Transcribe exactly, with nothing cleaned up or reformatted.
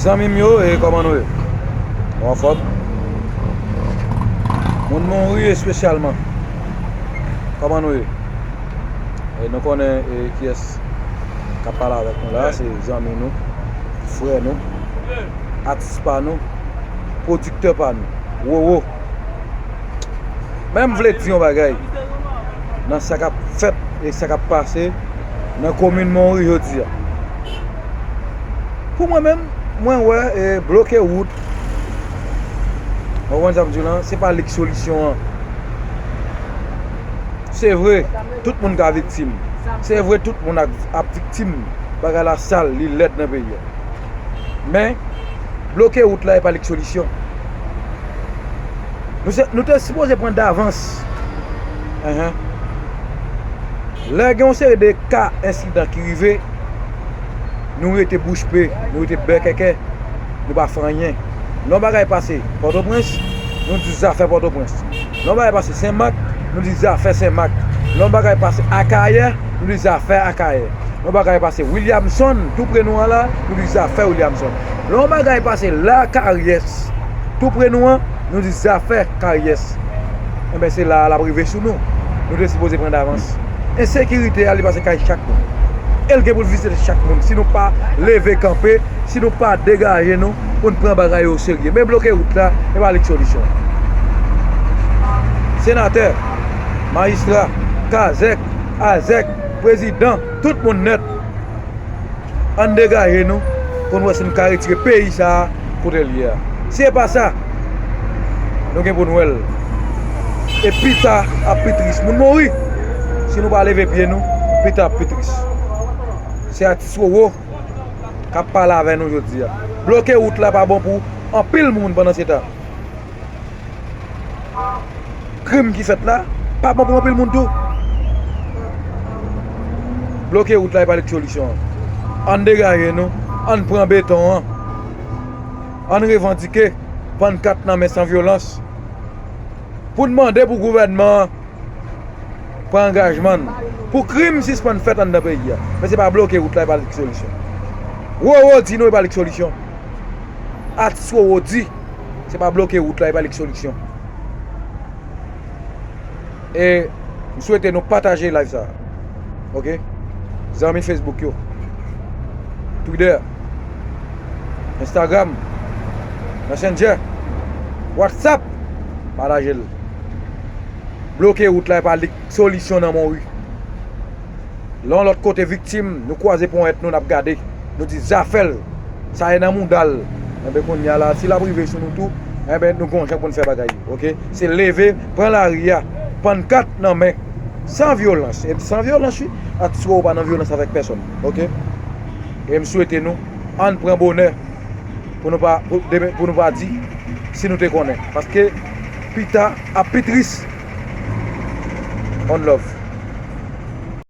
Zanmi m yo, e kòman nou ye? Nou anfòm? Moun Monri espesyalman, kòman nou ye? E nou konnen e kiyès k ap pale avèk nou la, se zanmi nou, frè nou, atis pa nou, pwodiktè pa nou, Roro. Men m vle di yon bagay nan sa k ap fèt e sa k ap pase nan komin Monri jodi a. Pou mwen menm, mwen wè e bloke wout, ou konprann sa m di w lan, se pa li k solisyon an. Se vre, tout moun ka viktim. Se vre, tout moun ap, ap viktim. Bagay la sal, li lèd nan peyi a. Men, bloke wout la e pa li k solisyon. Nou, se, nou te sipoze pran davans. Enhen. Lè gen yon seri de ka ensidan ki rive, nou rete bouch be, nou rete bèkèkè, nou pa fè anyen. Lè yon bagay pase Pòtoprens, nou di zafè Pòtoprens. Lè yon bagay pase Senmak, nou di zafè Senmak. Lè yon bagay pase Akayè, nou di zafè Akayè. Lè yon bagay pase Williamson, tou pre nou an la, nou di zafè Williamson. Lè yon bagay pase Lakaryès, tou pre nou an, nou di zafè Karyès. Enben, se la a l ap rive sou nou. Nou te sipoze pran davans. Ensekirite a, li pase kay chak moun. E l gen pou l vizite chak moun. Si nou pa leve kanpe, si nou pa degaje nou pou n pran bagay yo oserye. Men bloke wout la, e pa li k solisyon. Senatè, majistra, kazèk, azèk, prezidan, tout moun nèt. Ann degaje nou pou n wè si n ka retire peyi sa a kote l ye a. Si e pa sa, nou gen pou n wè l. E pita ap pi tris. Moun mouri. Si nou pa leve pye nou, pita ap pi tris. Se atis Roro k ap pale avè nou jodi a. Bloke wout la pa bon pou anpil moun pandan se tan. Krim ki fèt la pa bon pou anpil moun tou. Bloke wout la e pa li k solisyon an. Ann degaje nou, ann pran beton an, ann revandike, pannkat nan men san vyolans. Pou n mande pou gouvènman an pran angajman n pou krim sispann fèt anndan peyi a. Men se pa bloke wout la e pa li k solisyon. Roro di nou e pa li k solisyon. Atis Roro di se pa bloke wout la e pa li k solisyon. E m swete nou pataje live sa a. Oke? Zanmi Facebook yo, Twitter, Instagram, Messenger, WhatsApp, pataje l. Bloke wout la e pa li k solisyon nan Monri. Lè yon lòt kote viktim, nou kwaze ponyèt nou, n ap gade. Nou di zafè l, sa e nan mouda l. Enben kounye a la, si l ap rive sou nou tou, enben nou gon jan pou n fè bagay yo, oke? Se leve, pran lari a, pannkat nan men, san vyolans. E san vyolans wi, atis Roro pa nan vyolans avèk pèsòn, oke? E m swete nou, ann pran bonè pou nou pa, pou, demen, pou nou pa di si nou te konnen. Paske pita ap pi tris. One love.